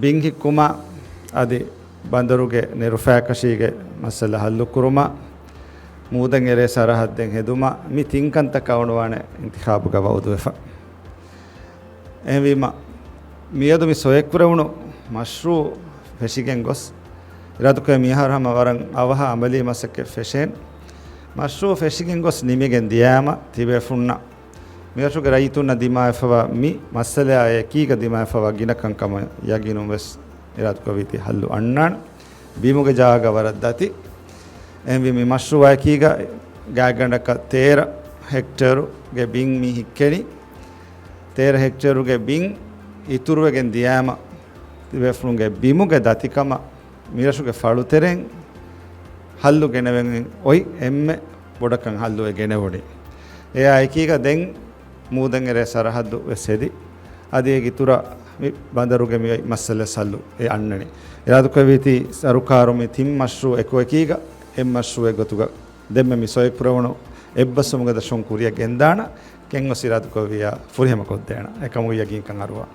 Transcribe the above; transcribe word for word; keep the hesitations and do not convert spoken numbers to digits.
ބިން ހިއްކުމާ އަދި ބަނދަރުގެ ނެރުފައިކަށީގެ މައްސަލަ ހައްލުކުރުމާ، މޫދަށް އެރޭ ސަރަހައްދެއް ހެދުމާ، މި ތިން ކަންތައް ކައުނުވާނެ އިންތިޚާބުގަ ވައުދުވެފަ. އެހެންވީމަ، މިއަދު މި ސޮއެކުރެވުނު މަޝްރޫއު ފެށިގެން ގޮސް، އިރާދަކުރޭ މިއަހަރު ހަމަ ވަރަށް އަވަހަށް އަމަލީ މަސައްކަތް ފެށޭން. މަޝްރޫއު ފެށިގެން ގޮސް ނިމިގެން ދިޔާމަ، ތިބޭފުންނަށް މިރަށުގެ ރައްޔިތުންނަށް ދިމާވެފަވާ މި މައްސަލައާ އެކީގަ ދިމާވެފަވާ ގިނަ ކަންކަމަށް ޔަގީނުން ވެސް އިރާދަކުރެއްވީތީ ހައްލު އަންނާނެ. ބިމުގެ ޖާގަ ވަރަށް ދަތި. އެހެންވީ މި މަޝްރޫއާ އެކީގަ ގާތްގަނޑަކަށް ތޭރަ ހެކްޓޭރުގެ ބިން މި ހިއްކެނީ. ތޭރަ ހެކްޓޭރުގެ ބިން އިތުރުވެގެން ދިޔާމަ، ތިބޭފުޅުންގެ ބިމުގެ ދަތިކަމަށް މިރަށުގެ ފަޅުތެރެއިން ހައްލު ގެނެވެން އޮތް އެންމެ ބޮޑަކަށް ހައްލު އެ ގެނެވުނީ. އެއާ އެކީގަ ދެން މޫދަށް އެރޭ ސަރަހައްދު ވެސް ހެދި. އަދި އޭގެ އިތުރަށް މި ބަނދަރުގެ މި މައްސަލަ ސައްލު އެ އަންނަނީ. އިރާދަކުރެއްވީތީ ސަރުކާރު މި ތިން މަޝްރޫއު އެކު އެކީގަ އެއް މަޝްރޫއެއް ގޮތުގަ ދެންމެ މި ސޮއެކުރެވުނު އެއްބަސްވުމުގެ ދަށުން ކުރިއަށް ގެންދާނަ. ކެތް ގޮސް އިރާދަކުރެއްވިއްޔާ ފުރިހަމަ ކޮށްދޭނަ. އެކަމުގެ ޔަގީންކަން އަރުވާ.